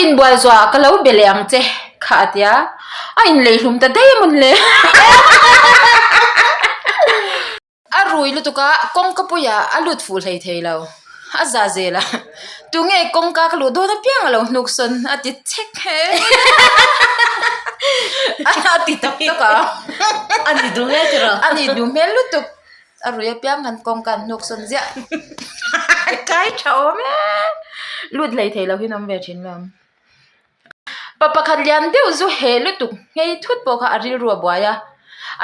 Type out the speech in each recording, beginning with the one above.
inbual zuah ka lo be leh ang che kha a tia, a inlei hlum ta daih a mawn le. A rui lutuk a, kawngka puiah a lut fuh hlei thei lo, a za zel a, tunge kawngka ka luh dawn apiang a lo hnuk sawn a ti chek he a ti tak tak a, a ni duh hmel tiraw? A ni duh hmel lutuk, a rui apiang khan kawngka an hnuk sawn ziah, kai tha awm e, lut hlei thei lo hi an awm ve thin lo. Pa pakhat lian deuh zu heh lutuk nghei thut pawh kha a rilru a buai a,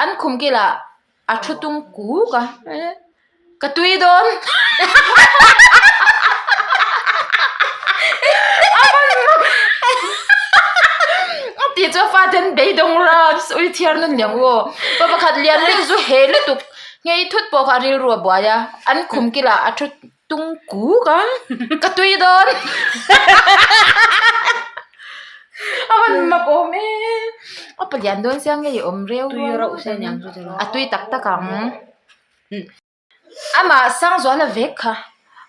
an khum kilah. A thu tung kuk a, ka tui dawn. A tih chu a fate an beidawng raps ui thiar nun liang u aw. Pa pakhat lian deuh zu heh lutuk nghei thut pawh kha a rilru a buai a, an khum kilah a thu tung kuk a, ka tui dawn. A van mak awm e a palian dawn sia nge i awm reu Tui rauh se niang chu tiraw a tui tak tak ang amah Sangzuala vek kha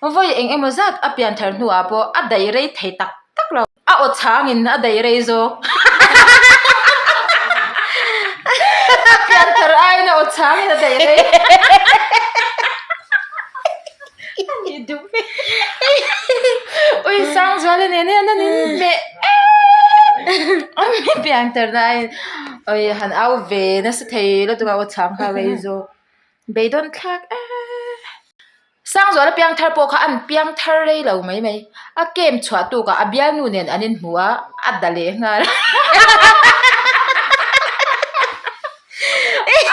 vawi eng emaw zat a pian thar hnuah pawh a daih rei thei tak tak lo a aw chhangin a daih rei zawk a pian thar aiin a aw chhangin a daih rei. Ui Sangzuala nen hian an inhmeh em em pian tar na a ui han au ve nasa thei lutuk a aw chhang kha rei zawk beidawn thlak em Sangzuala piang thar pawh kha an piang thar rei lo mai mai a camp chhuah tuk ah a bialnu nen an inhmu a a da leh nghal.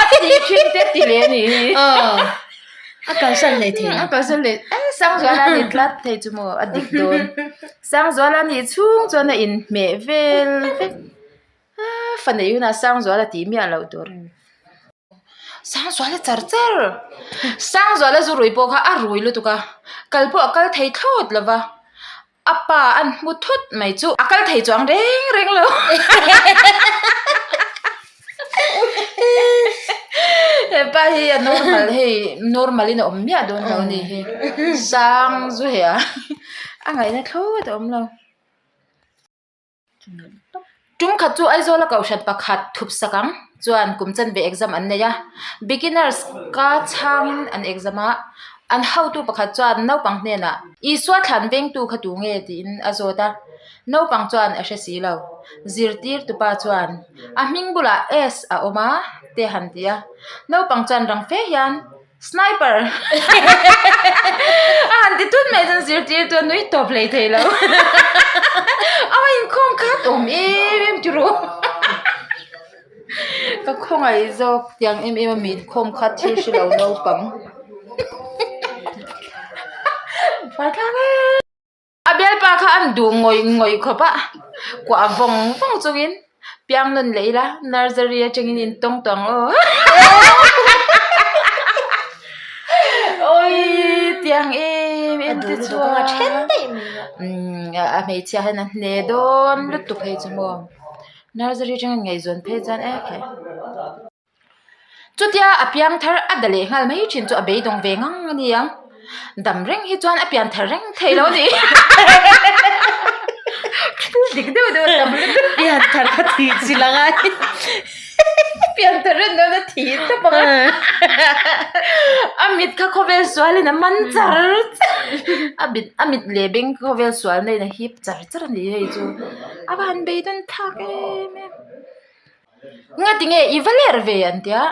A tih thin te ti leh a nih hi. A kalsan leh thei A kalsan leh e Sangzuala a ni tlat thei chu maw a dik dawn. Sangzuala a nih chhung chuan a inhmeh vel vek a fa neih hunah Sangzuala tih miah loh tur. Sangzuala char char Sangzuala zu rui pawh kha a rui lutuk a kal pawh a kal thei thlawt lo va. A pa an hmu thut mai chu a kal thei chuang reng reng lo. He pa hi a normal hei normal in a awm miah dawn lo a ni hi sang zu heh a a ngaihna thlawt a awm lo. Tum khat chu Aizawl a kohhran pakhat thup sak ang chuan kum chanve exam an nei a, beginners ka chhangin an exam a, an hotu pakhat chuan naupang hnenah Isua thlan vengtu kha tu nge tiin a zawt a, naupang chuan a hre si lo, zirtirtupa chuan a hming bulah S a awm a te han ti a, naupang chuan rang fe hian Sniper! A han ti tut mai chuan zirtirtu a nui tawp hlei thei lo. A inkhawm khat awm em em ti rawh. Ka khawngaih zawk tiang em em a mi inkhawm khat thil hre lo naupang. Faithlang e. A bialpa kha an duh ngawih ngawih khawp a, kuah vawng vawng chungin piang nawn leh ila nursery atangin in tawng tawh ang aw. Awii tiang em em te chuan umm a hmeichhia hian a hne dawn lutuk hei chu maw nursery atangin ngaihzawn phei chuan e khai. Chutia a piang thar a da leh nghal mai thin chu a beidawng ve ngang a ni ang. Dam reng hi chuan a pian thar reng thei lo a ni. Thil dik deuh deuh a tam lutuk. Pian thar kha thih chi la ngai. Pian thar en dawn a thih tawp ang a. A mit kha khawvel sualin a man char char. A mit a mit leh beng khawvel sual na in a hip char char a ni hei chu. A va han beidawn thlak em em. Nga tinge i va ler ve an tia,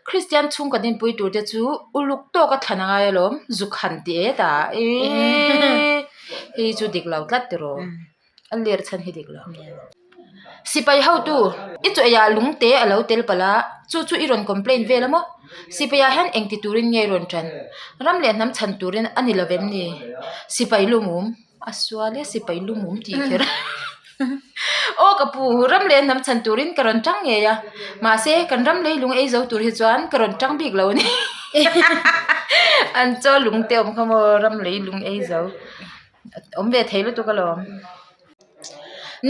Kristian chhungkaw dinpui tur te chu uluk tawk a thlan a ngai alawm, zuk han ti e ta eeii hei chu dik lo tlat tiraw, a ler chhan hi dik lo. Sipai hotu i chaw eiah lung te a lo tel palh a, chu chu i rawn complain vel a maw? Sipai ah hian engti turin nge i rawn tan? Ram leh hnam chhan turin a ni lovem ni? Sipai lumum. A sual e sipai lumum tih kher aw ka pu ram leh hnam chhan turin ka rawn tang ngei a mahse kan ram leilung ei zo tur hi chuan ka rawn tang bik lo a ni an chaw lung te awm kha maw ram leilung ei zo awm ve thei lutuk alawm.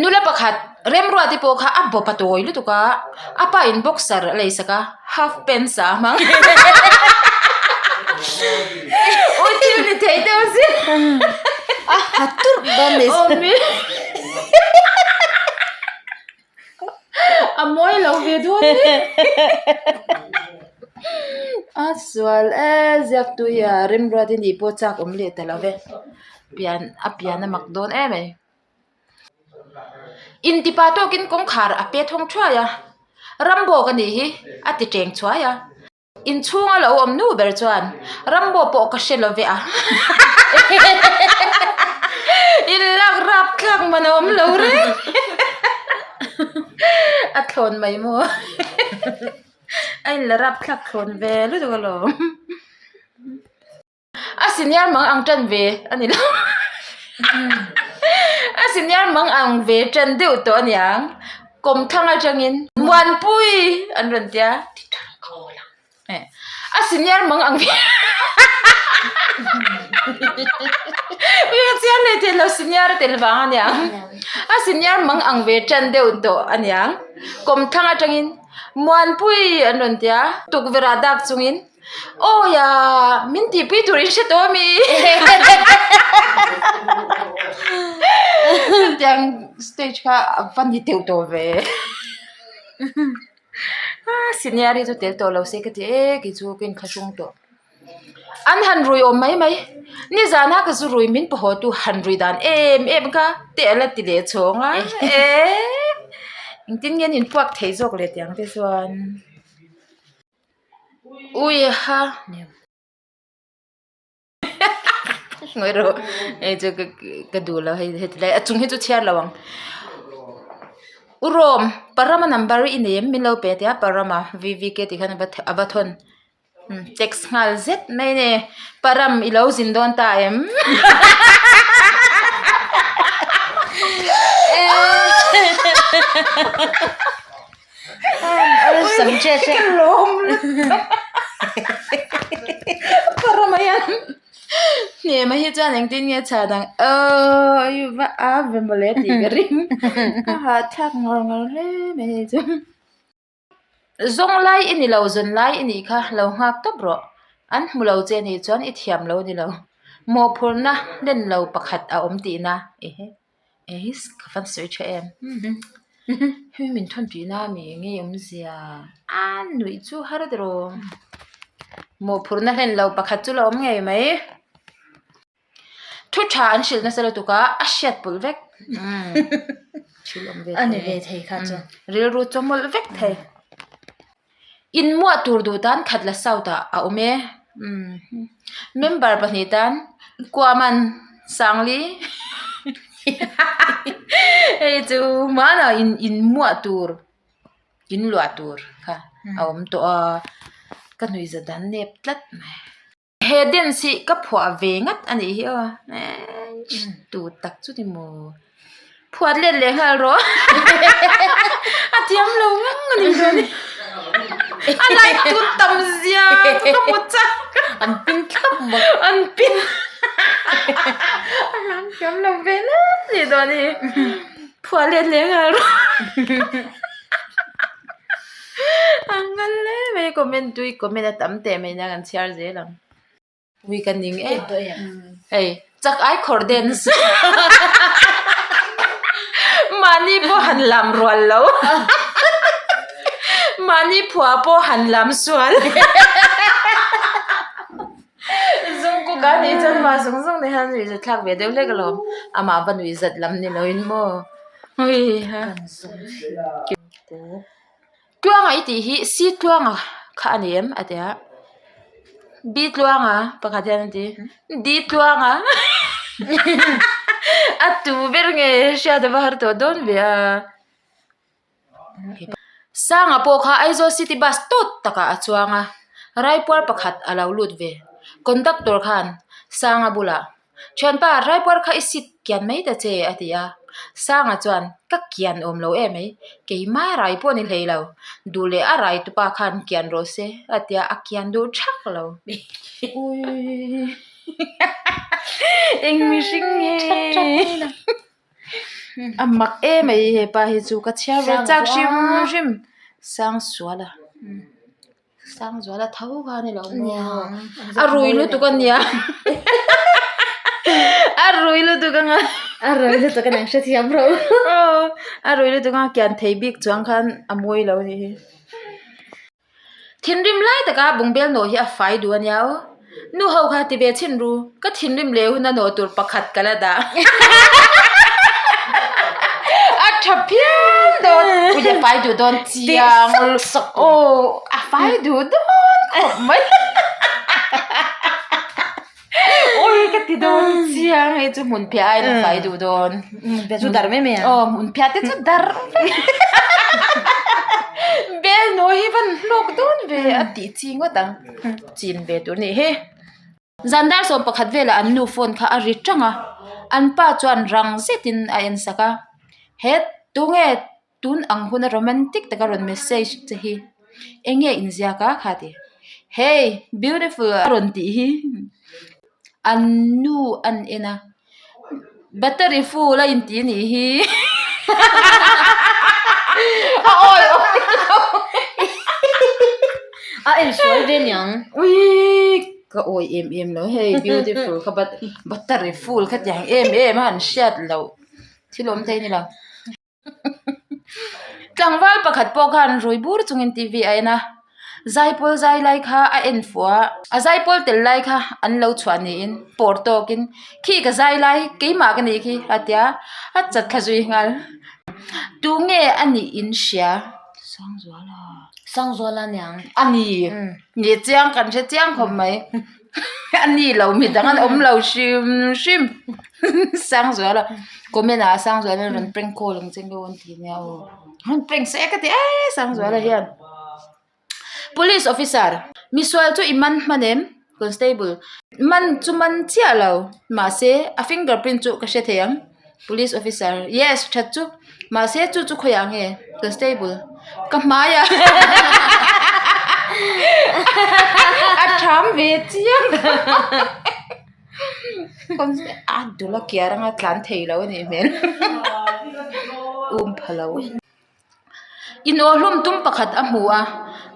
Nula pakhat remruati pawh kha a bawp a tawi lutuk a, a pa in boxer a lei sak a, half pants ah a hmang. Awi thil ni thei deuh a sin. A ha turh dawn ni. Awmi. ve dawn e. A sual e ziaktu hi a remruat i nih pawh chak awm leh ta lo ve. Pian a pian a mak dawn em ai. Intipa tawkin kawngkhar a pe thawng thuai a, Rambo ka nih hi a ti teng chhuai a. Inchhunga lo awm nu ber chuan Rambo pawh ka hre lo ve a. In lak rap thlak man a awm lo reng. A thlawn mai maw. A inla rap thlak thlawn ve lutuk alawm. A senior mang ang tan ve a ni lo a senior mang ang ve tan deuh tawh a niang kawmthlang atangin Muanpui an rawn tia a senior mang ang ve chiang leh thei lo senior a tel vang a niang a senior mang ang ve tan deuh tawh a niang kawmthlang atangin Muanpui an rawn tia tukverh ah dak chungin. Awi a, min tihpui tur in hre tawh ami? Chutiang stage kha a va ni teuh tawh ve. Senior hi chu tel tawh lo se ka ti e kei chu ka inthlahrung tawh. An han rui awm mai mai, nizana ka zu rui min pawh haw tu han rui dan em em kha teh a la ti leh chhawng a, eh engtin nge an inpuak thei zawk leh tiang te chuan. Uiha ngawi rawh hei chu ka duh lo hei heti lai a chung hi chu chhiar lo ang u rawm parama number i nei em min lo pe tia parama vvk tih khan a va thawn text nghal zet mai a ni param i lo zin dawn ta em. Hnema hi chuan engtin nge chhan ang aww i va a ve mawle tih ka ring a hahthlak ngawr ngawr hle mai hei chu zawng lai i ni lo zawn lai i nih kha lo nghak tawp rawh an hmu lo che nih chuan i thiam lo a ni lo mawhphurhna hlen lo pakhat a awm tihna ehe. Eis ka van sawi tha em hemi min thawn tih na ami nge awmzia a nuih chu har tiraw mawhphurhna hlen lo pakhat chu la awm ngei mai thu tha an hrilh nasa lutuk a a hriat pawlh vek thil awm ve a ni ve thei kha chu rilru chawmawlh vek thei inmuah tur duh tan khat la south ah a awm e member pahnih tan kuahman sangli hei chu hmanah in inmuah tur inluah tur kha a awm tawh a ka nuihza dan nep tlat mai. He dance hi ka phuah ve ngat a nih hi aw tu tak chu ni maw phuat let leh nghal rawh a thiam lo ngang a ni dawn a light tut tam zia chu ka hmu chak an pin thlap bawk an pin a lam thiam lo ve hle a ni dawn hi phuah let leh nghal rawh. A ngal hle mai comment tui comment a tam teh mai nia kan chhiar zel ang ui ka ning em hei chak ai khawr dance mahni pawh han lam rual lo mahni phuah pawh han lam sual zung kuk a nih chuan mah zawng zawng te hian nuih zat thlak ve deuh hlek alawm amah va nuih zat lam ni loin maw ui ha. Tluanga i tih hi C Tluanga kha a ni em a ti a B Tluanga pakhat hian a ti D Tluanga a tu ber nge hriat a va har tawh dawn ve a Sanga pawh kha Aizawl city bus tawt takah a chuang a Raipuar pakhat a lo lut ve conductor khan Sanga bulah. Thianpa, Raipuar kha i sit kian mai ta che, a ti a. Sanga chuan, Ka kian awm lo em mai, keimah rai pawh ni hlei lo, duh leh a rai tupa khan kian rawh se, a ti a, a kian duh thak lo. Uii eng mihring nge? A mak em mai hepa hi chu ka chhiar ve chak hrim hrim. Sangsuala. Sangzuala tho kha a ni lo maw a rui lutuk a nia a rui lutuk anga. A rui lutuk a nang hrethiam rawh. Aw a rui lutuk a kian thei bik chuang khan a mawi lo a nih hi. Thinrim lai taka bungbel nawh hi a fai duh a nia aw. Nu ho kha ti ve chhin ru, ka thinrim leh hun a nawh tur pakhat ka la dah. A tha phian dawn, ui a fai duh dawn chiang aw a fai duh dawn khawp mai. Ui ka ti dawn chiang hei chu hmun phiah aiin a fai duh dawn. Hmun phiah chu dar mai mai ang. Aw hmun phiah te chu dar vek. Bel nawi hi van hlawk dawn ve a tih chi ngawt ang. Chin ve tur nih hi. Zan dar sawm pakhat velah an nu phone kha a ri tang a, an pa chuan rang zetin a en sak a. He tunge Tun ang huna romantic taka rawn message che hi eng nge inziak a kha ti hey beautiful a rawn tih hi an nu an en a battery full a inti a nih hi a awi awi lo a insual ve niang ui ka awi em em lo hei beautiful kha battery full khatiang em em a an hriat loh thil awm thei a ni lo. Tlangval pakhat pawh khan rui bur chungin T V a en a, zaipawl zai lai kha a en fuh a, a zaipawl tel lai kha an lo chhuah niin pawr tawkin khi ka zai lai keimah ka nih khi a tia a chat thla zui nghal. Tunge a nih in hria? Sangzuala. Sangzuala niang. A ni. Ni chiang kan hre chiang khawp mai. A ni lo mi dang an awm lo hrim hrim Sangzuala comment ah Sangzuala rawn prank call ang che nge an ti nia aw rawn prank se ka ti e Sangzuala hian Police officer misual chu i man hman em constable man chu man chiah lo mahse a finger print chu ka hre thei ang. Police officer, Yes, that chu. Mahse chu chu khawiah nge? Constable, Ka hmai ah. A tham ve chiang. A dul a kiar anga tlan thei lo a nih hmel. Um pha lo. Inawhhlum tum pakhat a hmu a,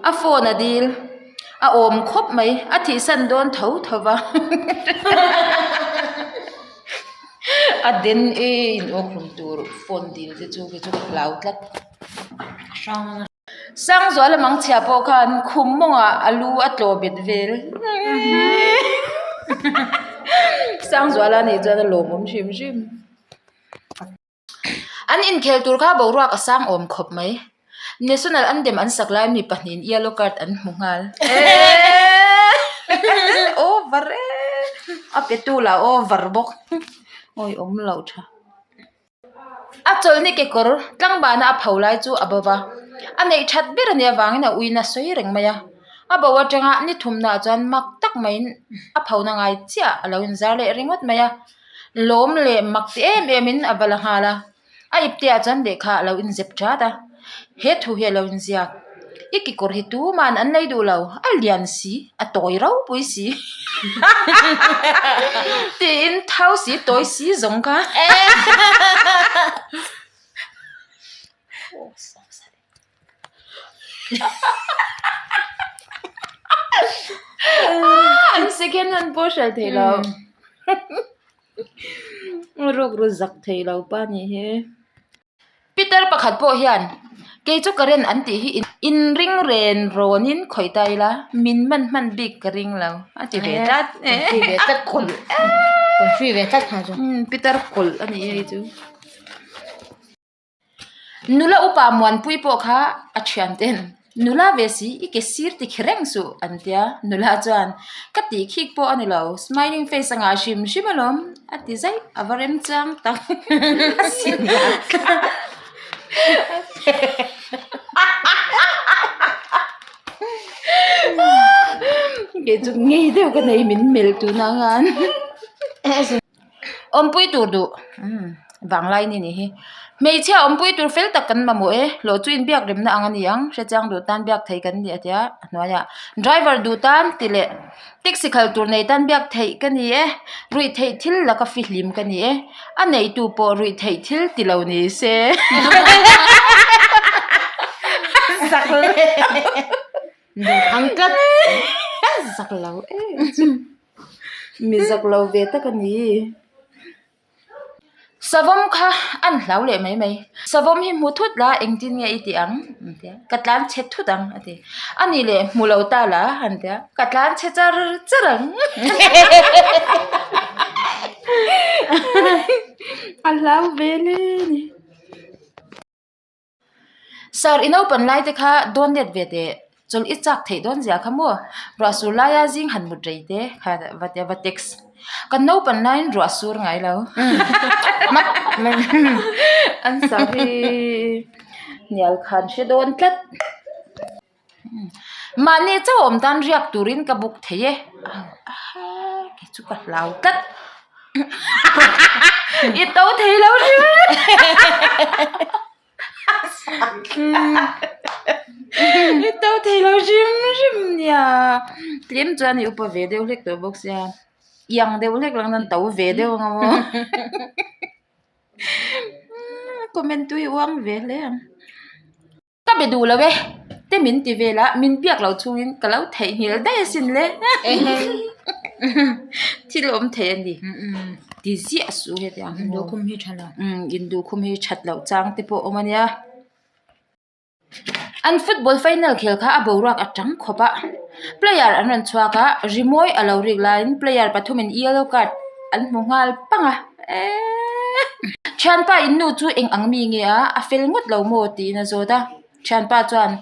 a phone a dil, a awm khawp mai, a thihsan dawn tho tho va. A den e inawhhlum tur phone dil te chu kei chu ka hlau tlat. Sangzuala mangchhia pawh khan khum mawngah a lu a tlawh bet vel. Sangzuala nih chuan a lawmawm hrim hrim. An inkhel tur kha boruak a sang awm khawp mai. National anthem an sak lai mi pahnihin yellow card an hmu nghal. Over e! A petu lah over bawk. Awi awm loh tha. A chawlhni kekawr tlangbana a pho lai chu a bo va. A neih that ber a nih avangin a uina sawi reng mai a. A bo atanga ni thumnaah chuan mak tak maiin a phona ngai chiah a lo inzar leh ringawt mai a. Lawm leh mak ti em em in a va la nghal a, a ipte ah chuan lehkha a lo inzep that a, he thu hi a lo inziak, i kekawr hi tuman an lei duh lo, a lian si, a tawi ropui si tiin thau si tawi si zawng kha An second hand pawh hriat theih loh ruk ru zak thei lo pa nih hi Peter pakhat pawh hian kei chu current an tih hi inring ren rawn in khawih ta ila min man hman bik ka ring lo a ti ve tlat Peter kawlh a nih hei chu. Nula upa Muanpui pawh kha a thian ten, Nula ve si, i ke sir ti khi reng suh, an tia. Nula chuan, Ka tih khik pawh a ni lo, smiling face a ngah hrim hrim alawm, a ti zaih, a va remchang tak a si nia. Kei chu ngei deuh ka nei min melh tunah khan. Awmpui tur duh umm vanglai ni nih hi hmeichhia awmpui tur fel tak kan mamawh e hlawh chu inbiak remna ang a ni ang hrechiang duh tan biak theih kan ni a tia a hnuaiah driver duh tan ti leh taxi khalh tur nei tan biak theih ka ni e ruih theih thil laka fihlim ka ni e a neitu pawh ruih theih thil ti lo ni se zak lo ang tlat zak lo em chu. Mi zak lo ve tak a ni. Savawm kha an hlau leh mai mai. Savawm hi hmu thut la engtin nge i tih ang? An ti a. Ka tlan chhe thut ang a ti. A nih leh hmu lo ta la an ti a. Ka tlan chhe char char ang. A hlau ve le ni. Sir, i naupan lai te kha dawn let ve teh, chawlh i chak theih dawn zia kha maw? Ruah sur laia zing han mut rei te kha va tia va text. Kan naupan laiin ruah sur ngai lo. An sir hi hnial khan hre dawn tlat. Mahni chauh awm tan riak turin ka buk thei e. Kei chu ka hlau tlat. I to thei lo hrim. I to thei lo hrim hrim nia. Tlem chuan i upa ve deuh hlek tawh bawk sia. Iang deuh hlek lang chuan to ve deuh ang aw. Comment tui uang ve hle ang. Ka be duh lo e, te min ti vel a, min biak lo chungin ka lo theihnghilh daih asin le. Thil awm thei a ni. Ti ziah suh hetiang hi maw. Induhkhum hi tha lo. Umm induhkhum hi that loh chang te pawh awm a nia. An football final khel kha a boruak a tang khawp a, player an rawn chhuak a, rimawi a lo rik laiin player pathumin yellow card an hmu nghal pang a. Eeeee Thianpa in nu chu eng ang mi nge a a fel ngawt lo maw tiin a zawt a thianpa chuan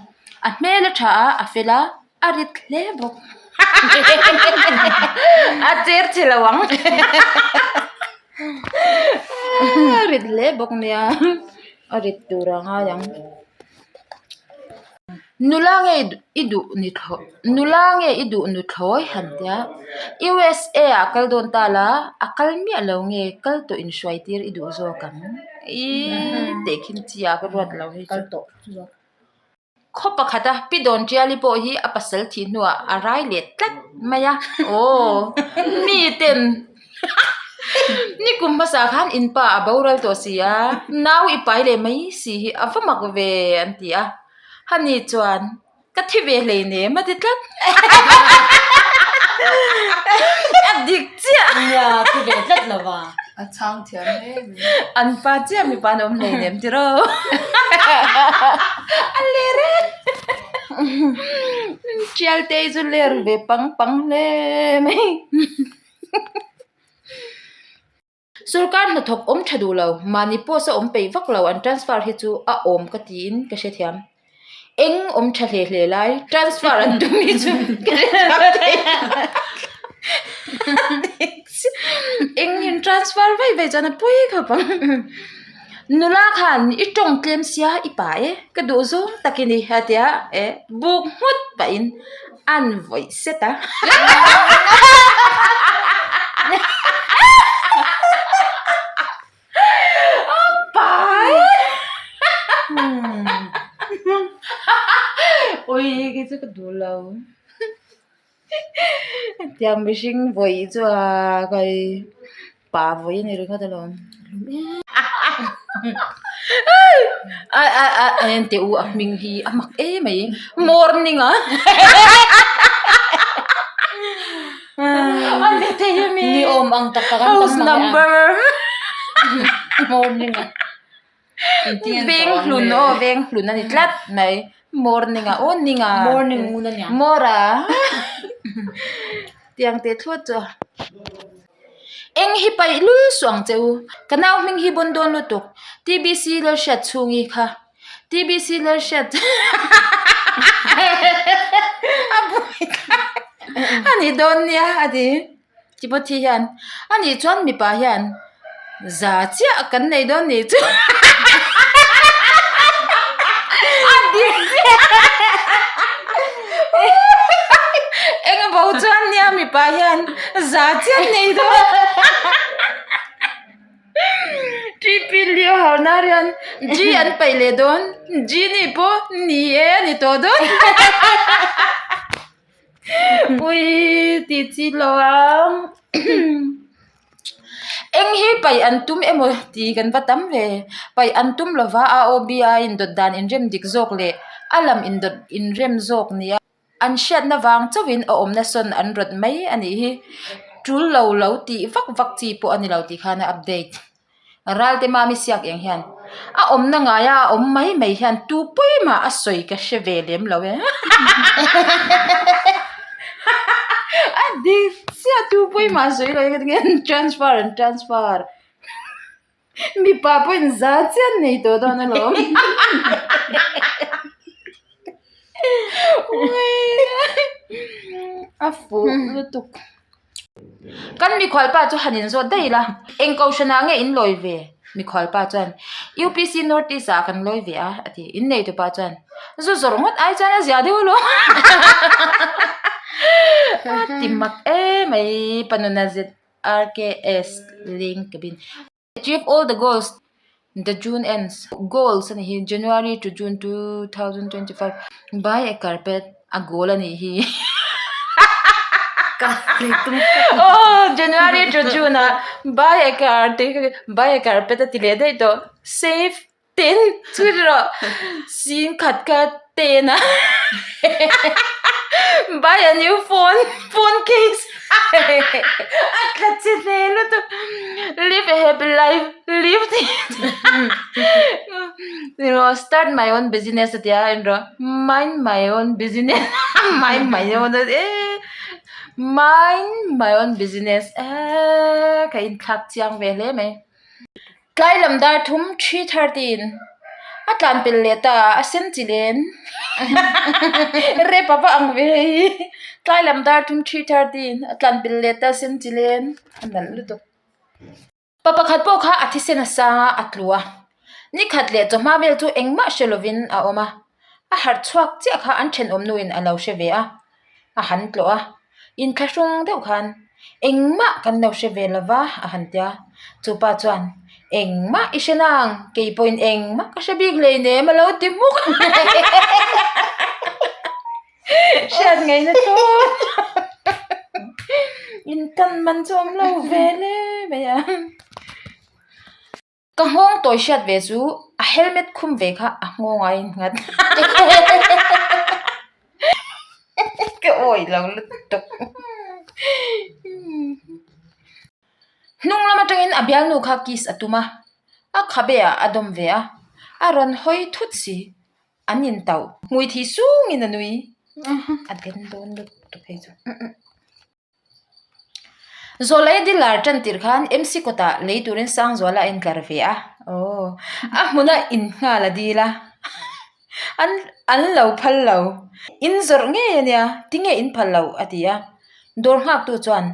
a hmel a tha a a fel a a rit hle bawk a cher che lo ang a rit hle bawk nia a rit tur a ngai ang. Nula nge i duh ni thlawh nula nge i duh nuthlawi han tia USA ah kal dawn ta la a kal miah lo nge kal tawh in hruai tir i duh zawk ang iiii tehkhin chi ah ka ruat lo hei chu khaw pakhat a pi dawn tiali pawh hi a pasal thih hnuah a rai leh tlat mai a aw mi ten. Nikum hmasa khan in pa a boral tawh si a, nau i pai leh mai si hi a va mak ve an ti a, hani chuan ka thi ve hlei nem a ti tlat. A dik chiah. Nia, thi ve tlat lo va. A chhang thiam hle mai. An pa chiah mipa an awm hlei nem tiraw. A ler e. Tialte chu ler ve pang pang hle mai. Sorkar hnathawk awm tha duh lo, mahni post a awm peih vak lo an transfer hi chu a awm ka tiin ka hrethiam. Eng awm tha hle hle lai transfer an tum hi chu ka hrethiam thei lo. Eng in transfer vaih vaih chuan a pawi khawp ang. Nula khan i tawng tlem sia i pa e, ka duh zawng tak i ni a ti a, e buk nghut pahin an vawih set a. A pa e! Ui kei chu ka duh lo. Hetiang mihring vawih chu a kai pa vawih a ni ringawt alawm. A a a en teh u a hming hi a mak em mai morning a a ni thei a mi Ni awm ang tak tak an tam house mang e a. number Morning a. Veng hlun aw veng hlun a ni tlat mai morning a aw ning a Morning ngun a nia. Mawra tiang teh thluat chu a. Eng hi paih lul suh ang che u. Ka nau hming hi bawn dawn lutuk. TBC Lalhriat chhungi kha. TBC Lalhriat a buai thlak a ni dawn nia a ti. Timothy hian a nih chuan mipa hian za chiah kan nei dawn nih chu a dik chiah eng bo chuan nia mipa hian za chiah an nei dawn TP Leo harna hian G an paih leh dawn G nih pawh ni e a ni tawh dawn. Pui tih chi lo ang eng hi paih an tum emaw tih kan va tam ve paih an tum lova a aw b a indawt dan inrem dik zawk leh a lam indawt inrem zawk nia an hriatna vang chauhin a awmna sawn an rawt mai a nih hi tul lo lo tih vak vak chi pawh a ni lo tih khan a update. Ralte Mami siak eng hian a awmna ngaia a awm mai mai hian tu pawimah a sawi ka hre ve lem lo e. A dik chiah tu pawimah a sawi lo e ka ti transfer an transfer. Mipa pawhin za chiah an nei tawh dawn alawm. A fuh lutuk. Kan mikhualpa chu han inzawt daih ila, eng kohhranah nge in lawi ve? Mikhualpa chuan, UPC North East ah kan lawi ve a, a ti. Inneitupa chuan, Zu zawrh ngawt ai chuan a zia deuh alawm. A ti mak emai, Panuna ZRKS leng cabin. Achieve all the goals the June ends goals a nih hi January to June 2025 buy a carpet a goal a nih hi oh January to June ah buy a car tih kha buy a carpet a ti leh daih tawh save Ten chhut rawh sing khat kha ten a buy a new phone phone case a tla che hle lutuk live a happy life live start my own business a tia en rawh mind my own business mind my own e mind my own business eee ka inthlak chiang ve hle mai. Tlai lam dar thum 3:30 in a tlan pel leh ta a, a sen chi len rep a va ang ve hei tlai lam dar thum 3:30 in a tlan pel leh ta a sen chi len a nalh lutuk. Pa pakhat pawh kha a thisen a sang a, a tlu a, nikhat leh chawhma vel chu engmah hre lovin a awm a, a harh chhuak chiah kha an thenawm nuin a lo hre ve a, a han tlawh a, inthlahrung deuh khan engmah kan lo hre ve lova a han tia, chupa chuan engmah i hre nang kei pawhin engmah ka hre bik hleinem a lo ti hmuk hriat ngaihna tawp intan man chu awm lo ve hle mai a. Ka nghawng tawi hriat ve chu a helmet khum ve kha a nghawng a innghat. Ka awi lo lutuk. Hnung lam atangin a bialnu kha kiss a tum a, a khabe ah a dawm ve a, a rawn hawi thut si. An intauh hmui thih sungin a nui. A den dawn lutuk hei chu. Zawlei dealer tan tirh khan MC kawtah lei turin Sangzuala a intlar ve a, aw a hmuna innghal a dil a, an an lo phal lo, in zawrh ngei a nia, tinge in phal lo a ti a, dawr nghaktu chuan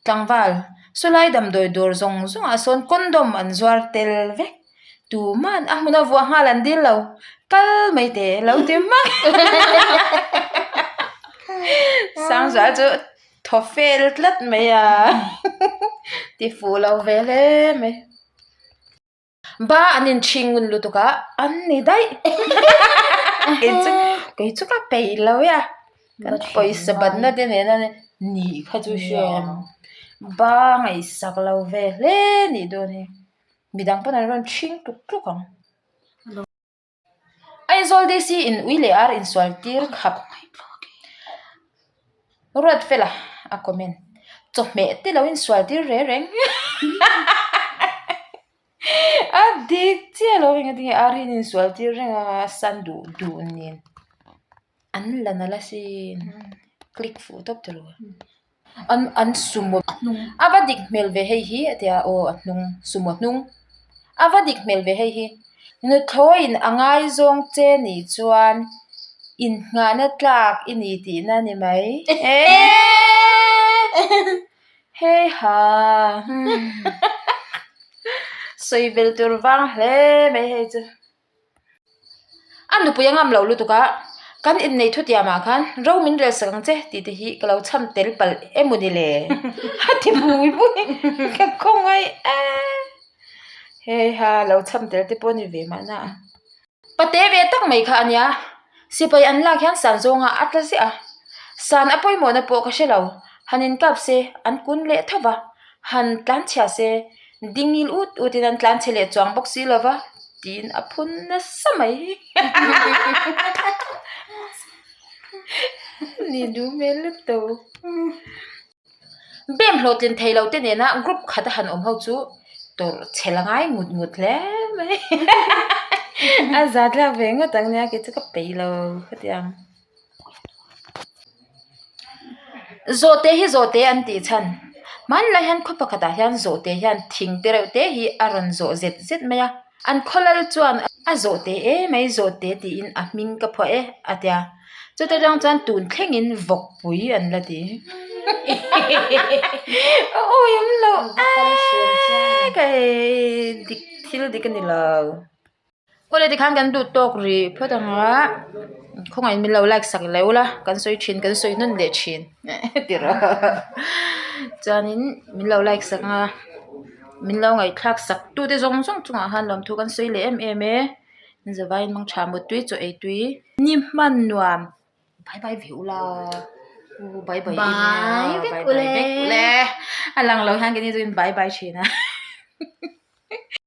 tlangval sawlai damdawi dawr zawng zawngah sawn condom an zuar tel vek. Tuman a hmun a vuah nghal an dil lo, kal mai teh lo ti hmak. Sangzuala chu thaw fel tlat mai a, ti fuh lo ve hle mai. Ba an inchhing ngun lutuk a, an ni daih. Kei chu kei chu ka peih lo e a, kan pawisa batna te nena nih kha chu hriat ba ngaihsak lo ve hle nih dawn hi. Midang pawn an rawn chhing tluk tluk ang. Aizawl DC in ui leh ar insual tir khap ruat fela a comment. Chawhmeh te lo insual tir re reng. A dik chiah lo eng atinge ar hi an insual tir reng a san duh duh nen an la nalh asin click fuh tawp tawh lo. An an sumo a va dik hmel ve hei hi a ti a aw a hnung sumo hnung a va dik hmel ve hei hi nuthlawiin a ngaizawng che nih chuan inngahna tlak i ni tihna a ni mai hei ha sawi bel tur vang hle mai hei chu. A nupui a ngam lo lutuk a, kan inneih thutiam ah khan ro min rel sak ang che tih te hi ka lo chham tel palh emaw ni le a ti bui bui ka khawngaih e hei ha lo chham tel te pawh a ni ve mahna a. Pate ve tak mai kha a nia, sipai an lak hian san zawnga a tla ziah a, san a pawimawhna pawh ka hre lo, han inkap se an kun leh tho va, han tlanchhia se Dingil ut ut in an tlan chhe leh chuang bawk si lova tiin a phun nasa mai. Ni duh hmel lutuk. Bem hlawhtlin thei lo te nena group khat a han awm ho chu. Tawrh chhe la ngai ngut ngut hle mai. A zat lak ve ngawt ang nia kei chu ka peih lo ka ti ang. Zawhte hi zawhte an tih chhan. Hmanlai hian khaw pakhatah hian zawhte hian thing te reuh te hi a rawn zawh zet zet mai a. An khaw lal chuan a zawhte emai zawhte tiin a hming ka phuah e a tia. Chuta tang chuan tun thlengin vawkpui an la ti. A awi awm lo eee ka dik thil dik a ni lo. Kawle tikhan kan duh tawk rih phawt ang a, khawngaihin min lo like sak leh ula kan sawi thin kan sawi nawn leh thin ti rawh chuanin min lo like sak ang a min lo ngaihthlak sak tute zawng zawng chungah khan lawmthu kan sawi leh em em e zavaiin mangtha mutui chaw ei tui ni hman nuam bye bye ve ula u bye bye Bye vek ule a lang lo hian keini chu in bye bye thin a.